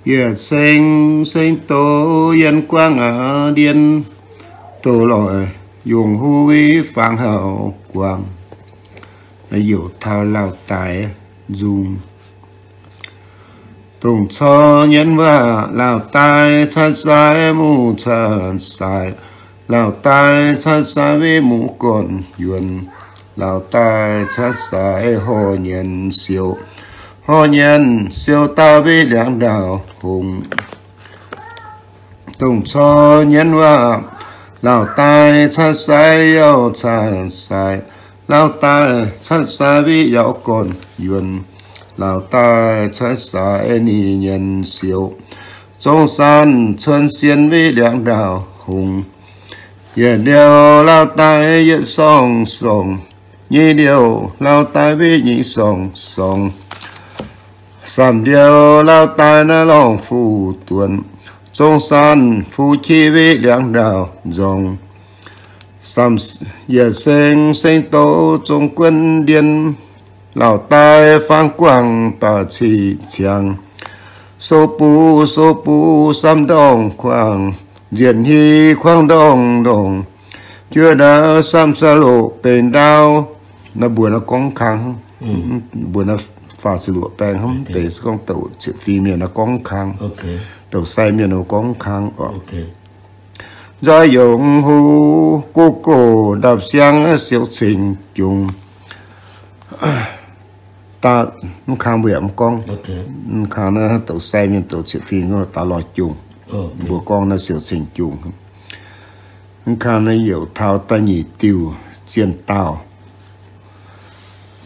Yietc seng seng doz yiem guangc aqv ndien, doz-loic yungh huv i fangx hauh guangc, youc taux lauh daaix nzung. Dongh cor nyienz waac lauh daaih catv sai, muv catv sai, lauh daaih catv sai witv muv gorn-yuonx, lauh daaih catv sai horh nyienz siou, horh nyienz siou daaih witv liangx ndaauh hungh. Dongh cor nyienz waac lauh daaih catv sai, youh catv sai, lauh daaih catv sai witv yauv gorn-yuonx, lauh daaih catv sai ninh nyienz siou, zong san cuonx sien witv liangx ndaauh hungh. Yietc liouh lauh daaih yietc sorngh sorngh, nyei liouh lauh daaih witv nyei sorngh sorngh, samv liouh lauh daaih naaiv lorngh fuqv duonx, zong san fuqv qiex witv liangx ndaauh nzorngx. Samv yietc seng seng doz zong guonv ndien, lauh daaih fangx guangc baac ciqv ciangx, so buv so buv samv ndorngh kuangx, nzieqc hni kuangx ndorngh ndorngh, juov ndaauv samv sa loqc benx ndaauv. Naaiv mbuo naaiv gorngv kang, mbuo naaiv faah ziepc luoqc baeng hnangv, deix gorngv douc ziepc fingx mienh naaiv gorngv kang, douc sai mienh naaiv gorngv kang oc. Nzoih yongc huv guv gox ndapv siang siou ceng jungx. Daaih mv kang mbuo yaac mv gorngv. Mv kang naaiv douc sai mienh douc ziepc fingx daaih lorz jungx. Mbuo gorngv naaiv siou ceng jungx. Mv kang naaiv youc taux da'nyeic diuh zienh daauh.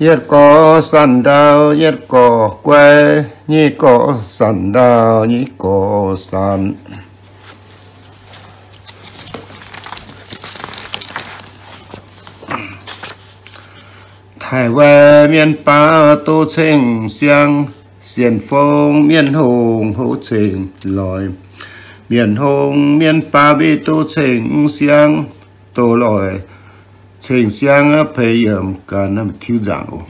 Yietv gorx sanc ndau yietv gorx guai, nyic gorx sanc ndau nyic gorx sanc. Taaih waaic mienh baav duqv ceng siang, sienx fong mienh hungh houv ceng loic. Mienh hungh mienh baav mbiv duqv ceng siang, doz-loic ceng siang peix yiemc ganh tiuv nzaangc oc.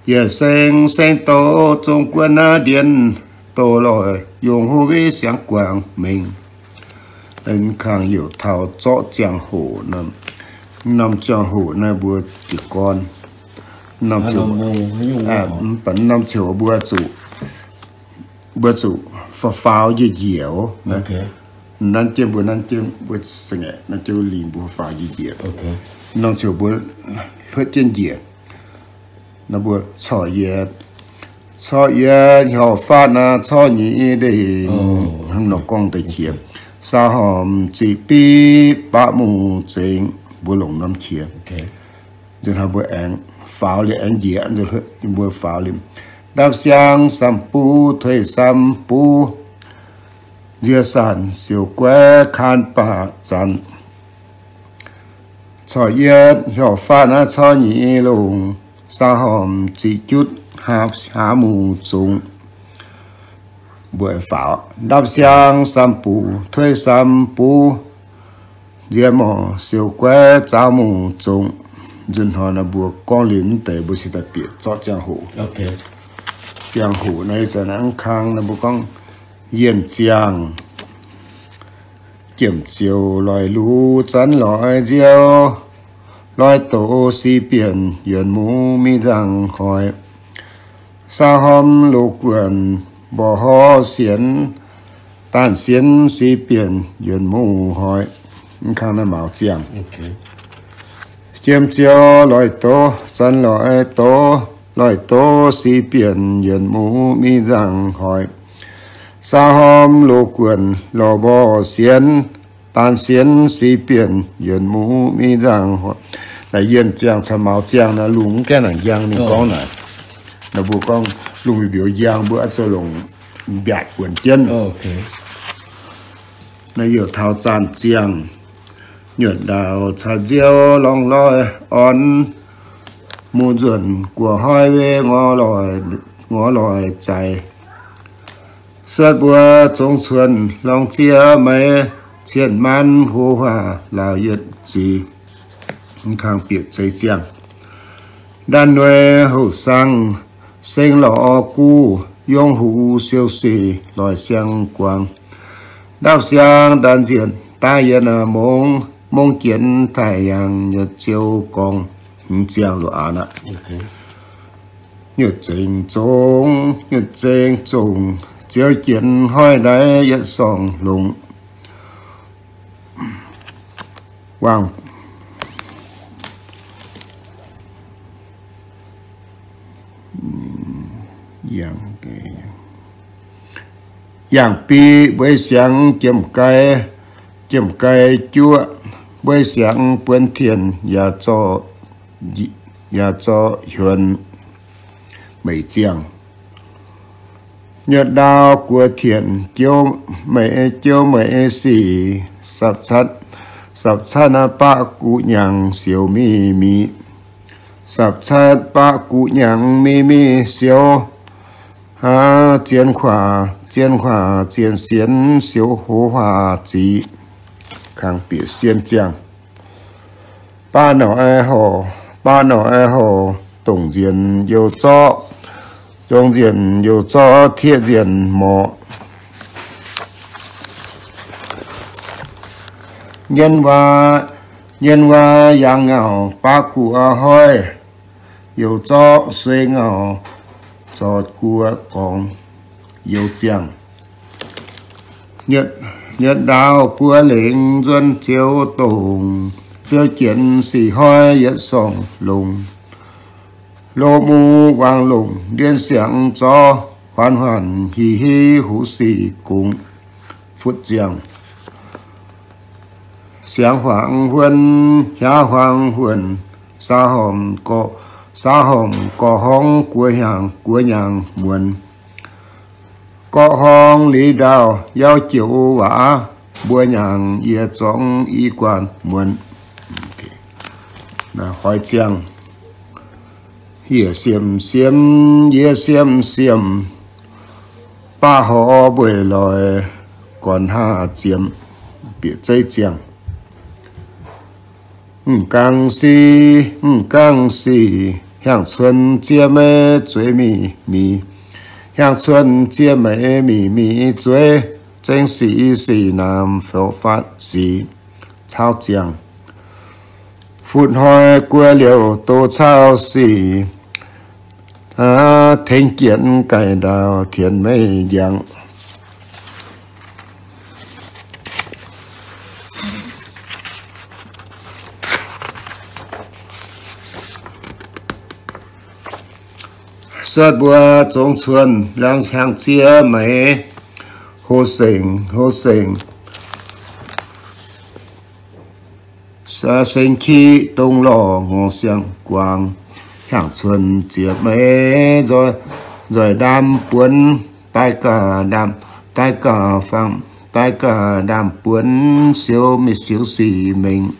Yietc seng seng doz zong guonv naaiv ndien, doz-loic yungh huv witv siangx guangc mengh. Kangx youc taux zorqv ziangh hoc nor, norm ziangh hoc naaiv mbuo jiez gorn, norm ziouc, mv baac norm ziouc mbuo zuqc, mbuo zuqc faaux faaux njiec njiec oc. Nanv jienv mbuo, nanv jienv mbuo cingx, nanv jienv lingh mbuo faaux njiec njiec. Norm ziouc mbuo hluotv jienv njiec. Naaiv mbuo corc yietc, corc yietc horpc faatv naaiv corc nyeic ndeic, hnangv nor gorngv deix qiex. Saau hormh ziqc biv baqv mungz zengx, mbuo longc norm qiex. Nzunc hnoi mbuo aengx faaux liuz aengx njiec, mbuo faaux liuz. Ndapv siang samv buv, tuix samv buv, nziex sanc siouc guaiv kaan baac zanc. Corc yietv horpc faatv naaiv corc nyeic longc, saau hormh ziqc jutv hlaax mungz zungx. Mbuo faaux ndapv siang samv buv, tuix samv buv, nziex morc siouc guaiv zaaux mungz zungx. Nzunc hnoi naaiv mbuo gorngv liuz mv deix mbuo cingx daaih bieqc zorqv ziangh hoc. Ziangh hoc naaiv zanc naaiv kang naaiv mbuo gorngv yienh ziangh. Jiemh ziouc loic luv zanv loic nziou, loic doz si bienh yuonx muv mi nzangc hoic. Saau hormh loz guonc mborqv horv sienx, daanh sienx si bienh yuonx muv hoic. Mv kang naaiv maux ziangh. Jiemh ziouc loic doz zanv loic doz, loic doz si bienh yuonx muv mi nzangc hoic. Saau hormh loz guonc lorz mborqv sienx, daanh sienx si bienh yuonx muv mi nzangc hoic. Naaiv yienh ziangh caux maux ziangh naaiv lungh mv gaengh nangc njang ninh gorngv naaic. Naaiv mbuo gorngv lungh mbiauz njang mbuo oix zuqc longc mbiaatc buonc jienv. Naaiv youc taux zaanh ziangh. Nyuoqc ndaauh caux nziou lorngh loic orn, mungz nzuonc guoqv hnoi wei ngorc loic, ngorc loic zaic. Suotv mbuo zong cuonx lorngh ziex meix, cien maanv hlo huaac laauc yietc zic. Mv kang bieqc zeix ziangh. Ndaanh nuei houh sang seng lorz guv, yongh huv siou sic loic siang-guangc, ndapv siang daan nzienc daaih yietc mungz, mungz jienv taaih yangh nyuoqc ziouv gorngv, hmz ziangh loz-aax aqv. Nyuoqc zengx zongc, nyuoqc zengx zongc, ziouv jienv hoiv ndaix yietc sorngh longc. Wangc yangh biqc mbei siangx jiem-gai, jiem-gai juoqv mbei siangx buonv tien, yaac zorqv, yaac zorqv hiuonx meic ziangh. Nyuoqc ndaauv guoqv tien, jiouv meic, jiouv meic sic, sapv catv, sapv catv baqv guv nyangx siou miv miv, sapv catv baqv guv nyangx miv miv siou, zien huaax, zien huaax zien sienx siou hoz huaax ziqc. Kangx bieqc sien ziangh. Baav norqc horc, baav norqc horc, dongc nzienx youh zorqv, dongc nzienx youh zorqv tieqv nzienx morqc. Nyien waa, nyien waa yangh ngauh baav guv hoiv, youh zorqv suei ngauh zorqv guv gorngx youh ziangh. Nyuoqc ndaauv guoqv lengc nzuonx ziouv dongc, ziouv jienv sic hoiv yietc sorngh longc. Loz-mu wangc longc ndiev siangx zorqv, huaanx huaanx hiv hiv huv sic gongx futv ziangh. Siangx huaangx huonx, hiaav huaangx huonx, saa hormc gorqv, saa hormc gorqv horngz guoqv hnyangx, guoqv hnyangx muonz. Gorqv horngz liuz ndaauh yauv joux waac, mbuo hnyangx yie zorngv i guaan muonz. Hoiz ziangh. Yie siemv siemv, yie siemv siemv, baav horc mbueiz loix, gorn haav ziemx, bieqc zeiv ziangh. M'gangh sic, m'gangh sic, hiaangx cuonx ziex meiv zueiz mic mic, hiaangx cuonx ziex meiv mic mic zueiz, zengx sic sic naamh fouv fatv sic, caauv ziangh. Fun hnoi guoqv liouh doz caauv sic, tengx jienv gaic ndaauh tienx meiv njang. Suotv mbuo zongx cuonx laangz hiaangx ziex meiv, hlo sengx, hlo sengx, sengx kiqv dongh lorh ngorc siang-guangc, hiaangx cuonx ziex meiv nzoih ndaamv buonv, daaih gaax ndaamv, daaih gaax fangx, daaih gaax ndaamv buonv siou mingh siou sic mengh.